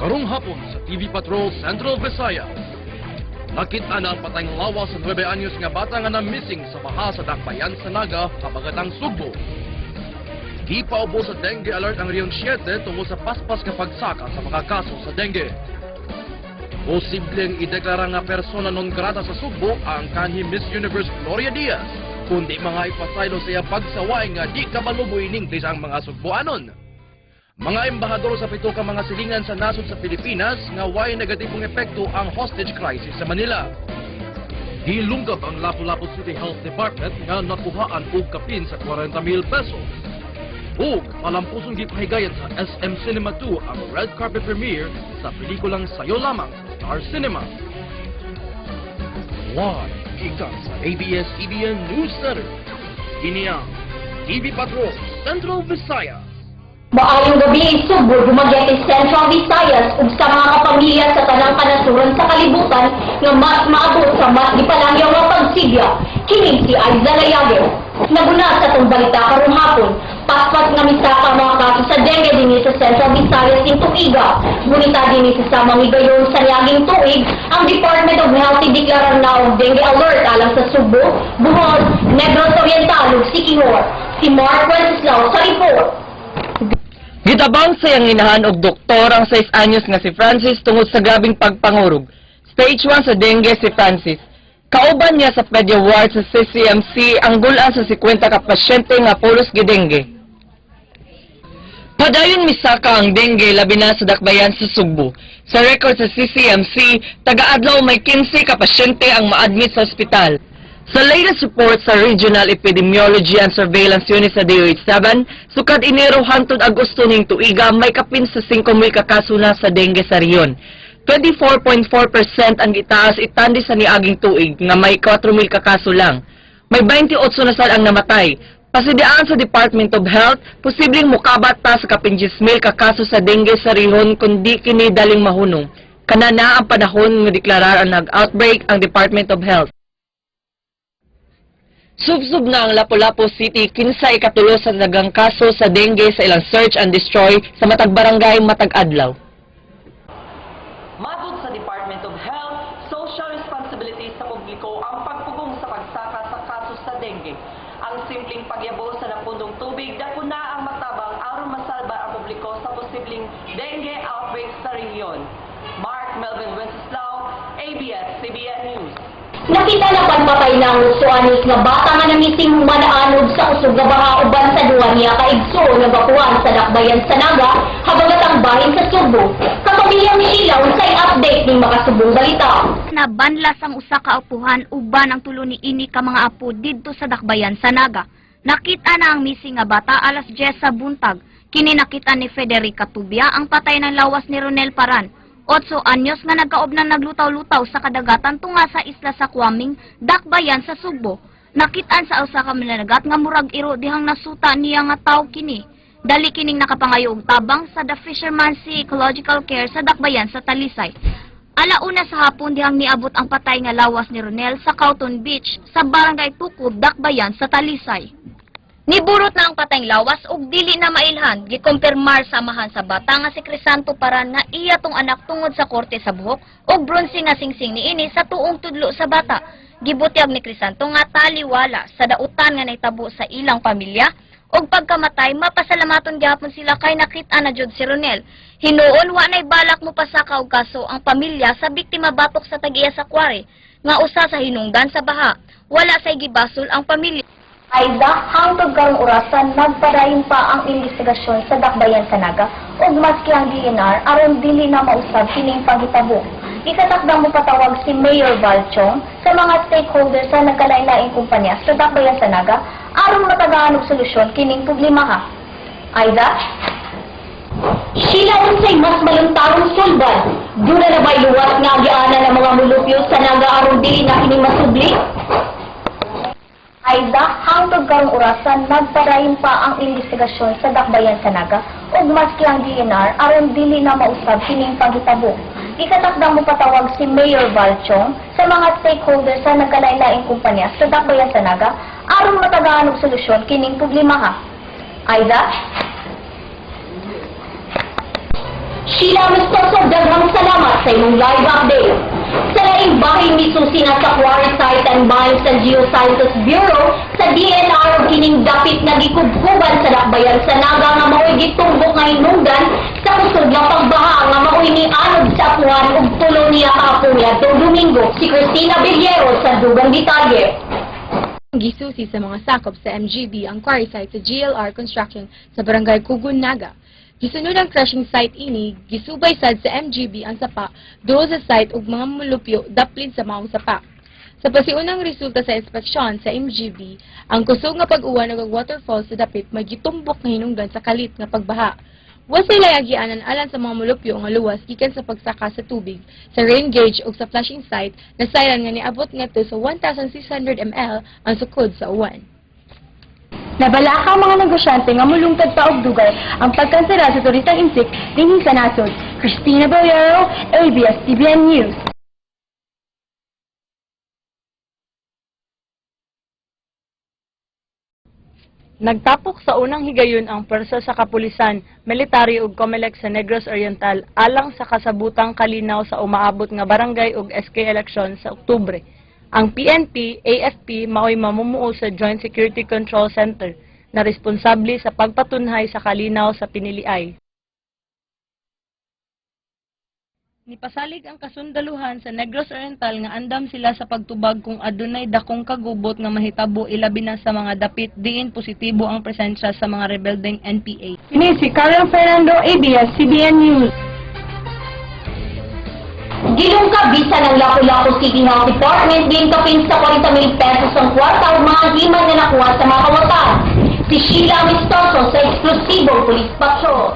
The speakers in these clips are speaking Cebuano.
Karong hapon sa TV Patrol Central Visayas. Nakita na ang patayng lawas sa 9 anyos nga bata nga na-missing sa baha sa Dakbayan sa Naga, Habagatang Sugbo. Gipaubo sa dengue alert ang Region 7 tungod sa paspas nga pagsaka sa mga kaso sa dengue. Posibleng ideklara nga persona non grata sa Sugbo ang kanhi Miss Universe Gloria Diaz, kundi mga ipasaylo sa iya pagsaway nga di kabalo mo-English ang mga Sugboanon. Mga embahador sa pito ka mga silingan sa nasod sa Pilipinas nga way negatibong epekto ang hostage crisis sa Manila. Gilunggab ang Lapu-Lapu City Health Department nga nakuhaan og kapin sa 40 mil pesos. Ug malampuson gipahigayon sa SM Cinema 2 ang red carpet premiere sa pelikulang Sayo Lamang sa Star Cinema. Live gikan sa ABS-CBN News Center. Kini ang TV Patrol Central Visayas. Maayong gabi, Sugbo, Dumaguete, Central Visayas ug sa mga kapamilya sa tanang kanasuran sa kalibutan nga mas maabot sa mas gipalangyaw nga pagsigya. Kini si Aiza Layage. Naguna sa atong balita karong hapon, paspas nga misaka mga kaso sa dengue dinhi sa Central Visayas ning tuiga. Ngunita dinhi sa samang higayon sa niaging tuig, ang Department of Health deklarar na og dengue alert alang sa Sugbo, Bohol, Negros Oriental ug Siquijor. Si Mark Wenceslao sa report. Gitabang sa iyang inahan og doktor ang 6 anyos nga si Francis tungod sa grabing pagpangurog. Stage 1 sa dengue si Francis. Kauban niya sa pedia ward sa CCMC ang gulan sa 50 ka pasyente nga pulos gidengue. Padayon misaka ang dengue, labi na sa dakbayan sa Sugbo. Sa record sa CCMC, taga-adlaw may 15 ka pasyente ang maadmit sa ospital. Sa latest report sa Regional Epidemiology and Surveillance Unit sa DOH-7, sukad Enero hangtod Agosto ning tuiga, may kapin sa 5,000 ka kaso na sa dengue sa rehiyon. 24.4% ang gitaas itandi sa niaging tuig nga may 4,000 ka kaso lang. May 28 na sad ang namatay. Pasidian sa Department of Health, posibleng mukabat pa sa kapin 10,000 ka kaso sa dengue sa rehiyon kung di kini daling mahunong. Kana na ang panahon nga deklarar ang nag-outbreak ang Department of Health. Subsob na ang Lapu-Lapu City, kinsa ikatulo sa daghang kaso sa dengue sa ilang search and destroy sa matag barangay matag adlaw. Matod sa Department of Health, social responsibility sa publiko ang pagpugong sa pagsaka sa kaso sa dengue. Ang simpleng pagyabo sa napundong tubig, dako na ang matabang aron masalba ang publiko sa posibleng dengue outbreak sa rehiyon. Mark Melvin Wenceslao, ABS-CBN News. Nakita na patay na ang 8 anyos nga bata nga namising human naanod sa kusog nga baha uban sa duha niya ka igsoon nga bakuan sa Dakbayan sa Naga, habagatang bahin sa Sugbo. Kapamilyang Sheila, unsay update ning makasubong balita? Nabanlas ang usa ka apuhan uban ang tulo ni ini ka mga apo didto sa Dakbayan sa Naga. Nakita na ang missing nga bata alas 10 sa buntag. Kini nakita ni Federica Tubia ang patay ng lawas ni Ronel Paran, 8 anyos, nga nagkaobnan naglutaw-lutaw sa kadagatan tunga sa isla sa Kwaming, Dakbayan sa Sugbo. Nakitaan sa usa ka mananagat nga murag iro dihang nasuta niya nga tawo kini. Dali kining nakapangayo og tabang sa The Fisherman Sea Ecological Care sa Dakbayan sa Talisay. Alauna sa hapon dihang niabot ang patay nga lawas ni Ronel sa Cauton Beach sa Barangay Tukod, Dakbayan sa Talisay. Niburot na ang patayng lawas ug dili na mailhan. Gikumpirmar sa amahan sa bata nga si Crisanto Paran nga iya tong anak tungod sa korte sa buhok ug bronze nga singsing niini sa tuong tudlo sa bata. Gibutyag ni Crisanto nga taliwala sa dautan nga nahitabo sa ilang pamilya ug pagkamatay, mapasalamaton gihapon sila kay nakita na jud si Ronel. Hinuon wa nay balak mo pasaka og kaso ang pamilya sa biktima batok sa tag-iya sa kware nga usa sa hinungdan sa baha. Wala say gibasol ang pamilya. Aiza, hangtod karong orasan, nagpadayon pa ang investigasyon sa Dakbayan sa Naga ug maski ang DENR aron dili na mausab kining paghitabo. Gikatakdang mopatawag si Mayor Val Chong sa mga stakeholders sa nagkalain-laing kumpanya sa Dakbayan sa Naga aron matagaan og solusyon kining problema ha. Aiza? Sheila, unsay mas maluntarong sulbad? Duna na ba'y luwas nga agianan ng mga mulupyo sa Naga aron dili na kini masubli? Aiza, hangtod karong orasan, nagpadayon pa ang investigasyon sa Dakbayan sa Naga ug maski ang DENR aron dili na mausab kining paghitabo. Gikatakdang mopatawag si Mayor Val Chong sa mga stakeholders sa nagkalain-laing kumpanya sa Dakbayan sa Naga aron matagaan og solusyon kining problema ha. Aiza? Sheila Amistoso, daghang salamat sa imong live update. Sa laing bahin, misusi na sa Quarry Site and Mines and Geosciences Bureau sa DNR og kining dapit nga gikubkuban sa dakbayan sa Naga nga mao'y gitumbok nga hinungdan sa kusog nga pagbaha nga mao'y nianod sa apuhan ug tulo niya ka apo niadtong Domingo. Si Christina Villero sa dugang detalye. Gisusi sa mga sakop sa MGB ang quarry site sa GLR Construction sa Barangay Kugun, Naga. Gisunod ang crushing site ini, gisubay sad sa MGB ang sapa duol sa site ug mga mulupyo daplin sa maong sapa. Sa pasiunang resulta sa inspeksyon sa MGB, ang kusog nga pag-uwan ug ang waterfall sa dapit may gitumbok nga hinungdan sa kalit nga pagbaha. Wa sila agianan alang sa mga mulupyo nga luwas gikan sa pagsaka sa tubig sa rain gauge ug sa flushing site nasayran nga niabot ngadto sa 1,600 ml ang sukod sa uwan. Nabalaka ang mga negosyante nga mulungtad pa og dugay ang pagkansela sa turistang insik dinhi sa nasod. Christina Boyero, ABS-CBN News. Nagtapok sa unang higayon ang pwersa sa kapulisan, military ug COMELEC sa Negros Oriental alang sa kasabutang kalinaw sa umaabot nga barangay ug SK election sa Oktubre. Ang PNP, AFP maoy mamumuo sa Joint Security Control Center na responsable sa pagpatunhay sa kalinaw sa piniliay. Nipasalig ang kasundaluhan sa Negros Oriental nga andam sila sa pagtubag kung adunay dakong kagubot nga mahitabo ilabi na sa mga dapit diin positibo ang presensya sa mga rebeldeng NPA. Kini si Carlo Fernando, ABS-CBN News. Gilungka bisan ng Lapu-Lapu City Health Department din kapin sa 40 mil pesos ang kwarta o mga himan na nakuha sa mga kawatan. Si Sheila Amistoso sa eksklusibong Police Patrol.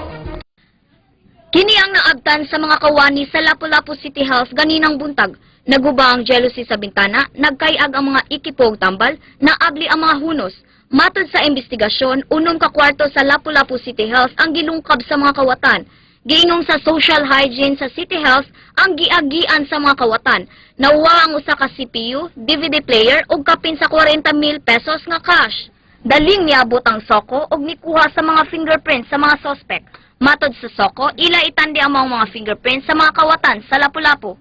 Kini ang naabtan sa mga kawani sa Lapu-Lapu City Health ganinang buntag. Naguba ang jealousy sa bintana, nagkayag ang mga ikipo ug tambal, naabli ang mga hunos. Matod sa investigasyon, unom ka kwarto sa Lapu-Lapu City Health ang gilungkab sa mga kawatan. Giingong sa social hygiene sa City Health ang giagian sa mga kawatan. Nauwa ang usa ka CPU, DVD player ug kapin sa 40 mil pesos nga cash. Daling niabot ang soko ug nikuha sa mga fingerprints sa mga sospek. Matod sa soko, ila itandi ang mga fingerprints sa mga kawatan sa Lapu-Lapu.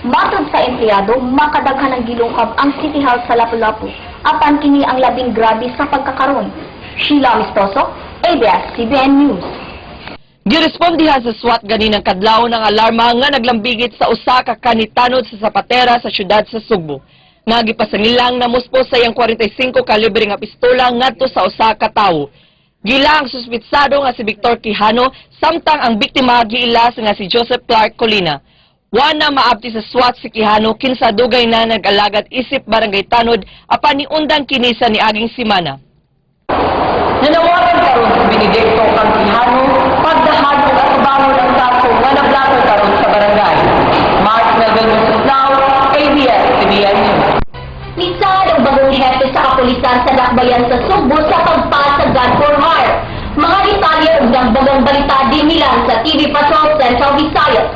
Matod sa empleyado, makadaghan ang gilungkab ang City Health sa Lapu-Lapu. Apan kini ang labing grabe sa pagkakaron. Sheila Amistoso, ABS-CBN News. Girespondihan sa SWAT ganinang kadlaw ng alarma nga naglambigit sa usa ka kanitanod sa Zapatera sa syudad sa Sugbo. Nga gipasangilang namuspo sa iyang 45 kalibre nga pistola ngadto sa usa ka tawo. Gila ang suspitsado nga si Victor Quijano samtang ang biktima giilas nga si Joseph Clark Colina. Wa na maabti sa SWAT si Quijano kinsa dugay na nag-alagad isip barangay tanod apan niundang kini sa niaging simana. Nanawagan karon si Benedicto kang Quijano pagdahag og atubangon ang kaso nga nablater karon sa barangay. Mark Melvin Wenceslao, ABS-CBN News. Nisaad ang bagong hepe sa kapulisan sa Dakbayan sa Sugbo sa pagpas sa Gun for Hire. Mga detalye ug nagbagang balita din nila sa TV Patrol Central Visayas.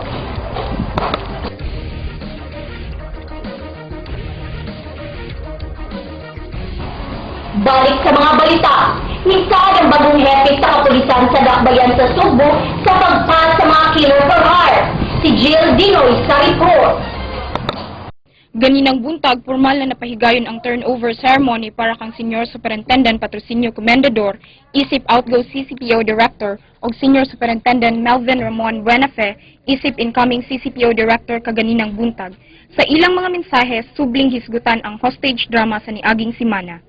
Balik sa mga balita. Nisaad ang bagong hepe sa kapulisan sa Dakbayan sa Sugbo sa pagpas sa mga killer for hire. Si Jill Dinoy sa report. Ganinang buntag, formal na napahigayon ang turnover ceremony para kang Senior Superintendent Patrocinio Comendador, isip outgo CCPO Director, ug Senior Superintendent Melvin Ramon Buenafe, isip incoming CCPO Director kaganinang buntag. Sa ilang mga mensahe, subling hisgutan ang hostage drama sa niaging simana.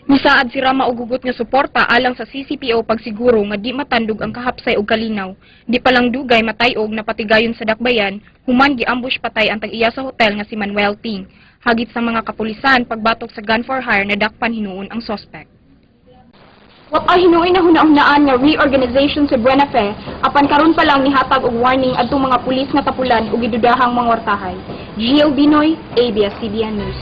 Misaad si Rama og hugot nga suporta alang sa CCPO pagsiguro nga di matandog ang kahapsay og kalinaw. Di pa lang dugay matay-og napatigayon sa dakbayan, human giambush patay ang tag-iya sa hotel nga si Manuel Ting. Hagit sa mga kapulisan pagbatok sa gun for hire nadakpan hinuon ang sospek. Wat ay hinuoy na huna-hunaan nga reorganization sa Buena Fe, apan karon pa lang nihatag og warning adtong mga pulis nga tapulan ug gidudahang mangwartahay. Gio Binoy, ABS-CBN News.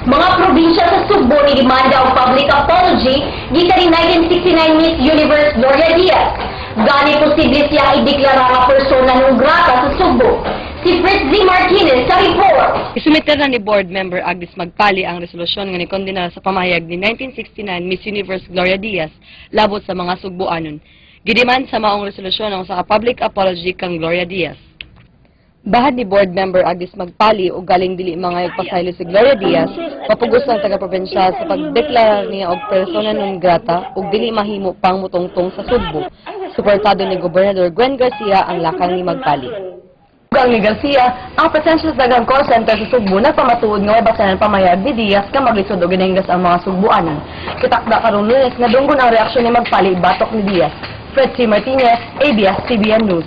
Mga probinsya sa Sugbo ni demanda og public apology gikan ni 1969 Miss Universe Gloria Diaz. Gani posible siya ideklara nga persona non grata sa Sugbo. Si Fritz Z. Martinez sa report. Isumiter na ni Board Member Agnes Magpali ang resolusyon nga nikondena sa pamahayag ni 1969 Miss Universe Gloria Diaz labot sa mga Sugboanon. Gidiman sa maong resolusyon ang usa ka public apology kang Gloria Diaz. Bahad ni board member Agnes Magpali og galing dili mangayog pasaylo si Gloria Diaz, mapugos ang taga-probinsyal sa pagdeklarar niya og persona non grata ug dili mahimo pang mutungtong sa Sugbo. Suportado ni Gobernador Gwen Garcia ang lakang ni Magpali. Ang ni Garcia, ang presensya sa daghang call center sa Sugbo nagpamatuod nga way basehan pamayag ni Diaz nga maglisod og ginahinglas ang mga Sugboanon. Kitakda karong Lunes nga dunggon ang reaksyon ni Magpali batok ni Diaz. Fred C. Martinez, ABS-CBN News.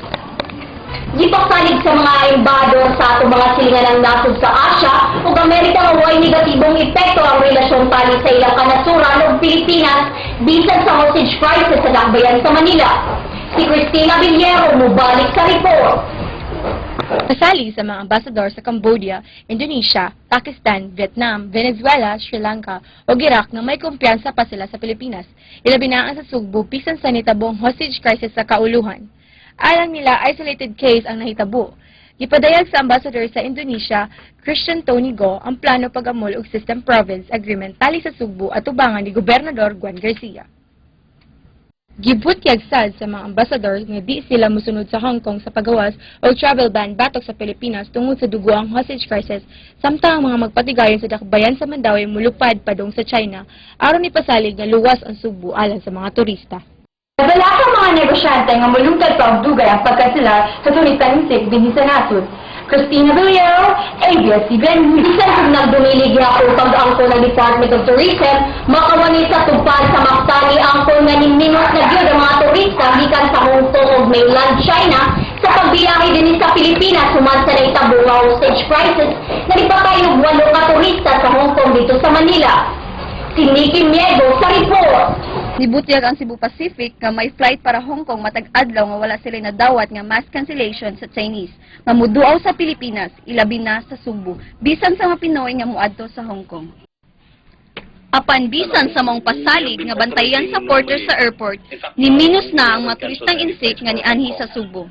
Gipasalig sa mga embahador sa atong mga silinganang nasod sa Asia ug Amerika nga way negatibong epekto ang relasyon tali sa ilang kanasuran ug Pilipinas bisan sa hostage crisis sa dakbayan sa Manila. Si Cristina Villero mobalik sa report. Pasali sa mga ambasador sa Cambodia, Indonesia, Pakistan, Vietnam, Venezuela, Sri Lanka o Iraq nga may kumpiyansa pa sila sa Pilipinas. Ilabi na ang sa Sugbo bisan sa nitabong hostage crisis sa kauluhan. Alang nila, isolated case ang nahitabo. Gipadayag sa ambassador sa Indonesia, Christian Tony Go, ang plano pag-amol og System Province Agreement tali sa Sugbo at tubangan ni Gobernador Gwen Garcia. Gibutyag sad sa mga ambasador nga di sila mosunod sa Hong Kong sa pagawas og travel ban batok sa Pilipinas tungod sa dugoang hostage crisis, samtang ang mga magpatigayon sa dakbayan sa Mandaue mulupad padung sa China aron ipasalig nga luwas ang Sugbo alang sa mga turista. Wala ka mga negosyante nga mulungtad pa og dugay ang pagkanselar sa turistang insik dinhi sa nasod. Christina Villero, ABS-CBN News. Bisan kung nagdumilig nga pag-angko ng Department of Tourism, makawani sa tupad sa Mactan angko nga niminot na gyud ang mga turista gikan sa Hong Kong ug mainland China sa pagbiyahe dinhi sa Pilipinas human sa nahitabo nga hostage crisis na nipatay og walo ka turista sa Hong Kong didto sa Manila. Si Nikki Miego sa report. Nibutyag ang Cebu Pacific nga may flight para Hong Kong matag adlaw nga wala sila nadawat nga mass cancellation sa Chinese nga muduaw sa Pilipinas, ilabi na sa Sugbo, bisan sa mga Pinoy nga muadto sa Hong Kong. Apan bisan sa maong pasalig nga bantayan sa porter sa airport, ni minus na ang mga turistang insik nga nianhi sa Sugbo.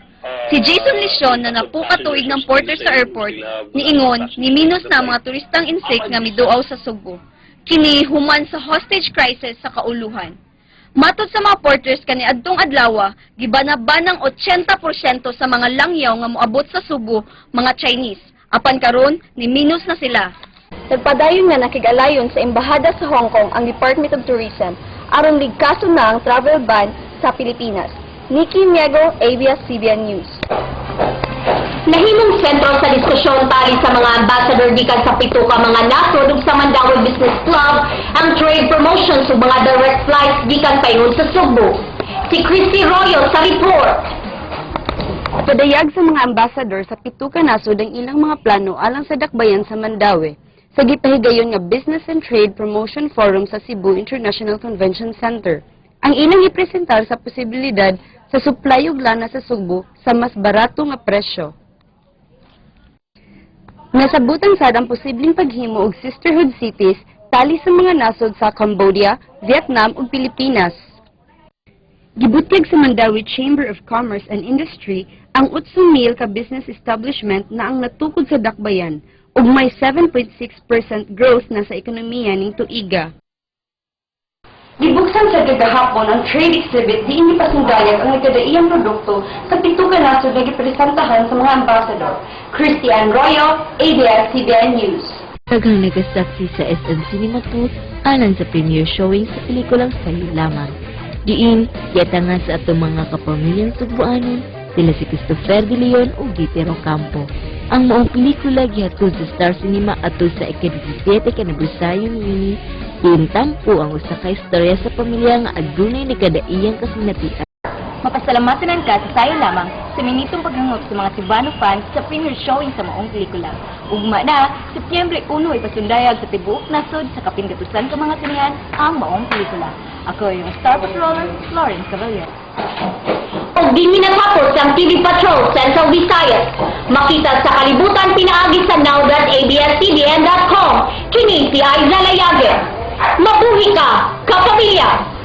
Si Jason Lesion na napuka tuig ng porter sa airport, niingon ni minus na ang mga turistang insik nga miduaw sa Sugbo. Kini human sa hostage crisis sa kauluhan. Matod sa mga porters kaniadtong adlawa, gibanaba ng 80% sa mga langyaw nga moabot sa Sugbo mga Chinese. Apan karon ni minus na sila. Nagpadayon nga nakig-alayon sa Embahada sa Hong Kong ang Department of Tourism aron ligkason na ang travel ban sa Pilipinas. Nikki Miego, ABS-CBN News. Nahimong sentro sa diskusyon tali sa mga ambassador gikan sa pito ka mga nasod ug sa Mandaue Business Club ang trade promotions ug mga direct flights gikan paingon sa Sugbo. Si Christy Royal sa report. Padayag sa mga ambassador sa pito ka nasod ang ilang mga plano alang sa dakbayan sa Mandaue sa gipahigayon nga Business and Trade Promotion Forum sa Cebu International Convention Center. Ang ilang ipresentar sa posibilidad sa supply ug lana sa Sugbo sa mas barato nga presyo. Nasabutan sad ang posibleng paghimo og sisterhood cities tali sa mga nasod sa Cambodia, Vietnam ug Pilipinas. Gibutyag sa Mandaue Chamber of Commerce and Industry ang 8,000 ka business establishment na ang natukod sa dakbayan ug may 7.6% growth na sa ekonomiya ning tuiga. Gibuksan sa kagahapon ang trade exhibit diin gipasundayag ang nagkadaiyang produkto sa pito ka nasod nga gipresentahan sa mga ambassador. Christian Royo, ABS-CBN News. Daghang nagasaksi sa SM Cinema 2 alang sa premiere showing sa pelikulang Sayo Lamang. Diin, giatangan sa atong mga kapamilyang Sugbuanon, sila si Christopher De Leon ug Giter Ocampo. Ang maong pelikula gihatod sa Star Cinema ato sa ika-17 ka anibersaryo niini, diin tampo ang usa ka istorya sa pamilya nga adunay nakadaiyang kasinatian. Mapasalamatan ka sa Sayo Lamang sa minitong paghangop sa mga Cebuano fans sa premiere showing sa maong pelikula. Ugma na, Setyembre 1 ipasundayag sa tibuok nasod sa kapin gatusan ka mga sinehan ang maong pelikula. Ako yung Star Patroller, Florence Cavalier. Og dinhi natapos ang TV Patrol Central Visayas. Makita sa kalibutan pinaagi sa now.abscbn.com. Kini si Aiza Layage. Mabuhi ka, kapamilya!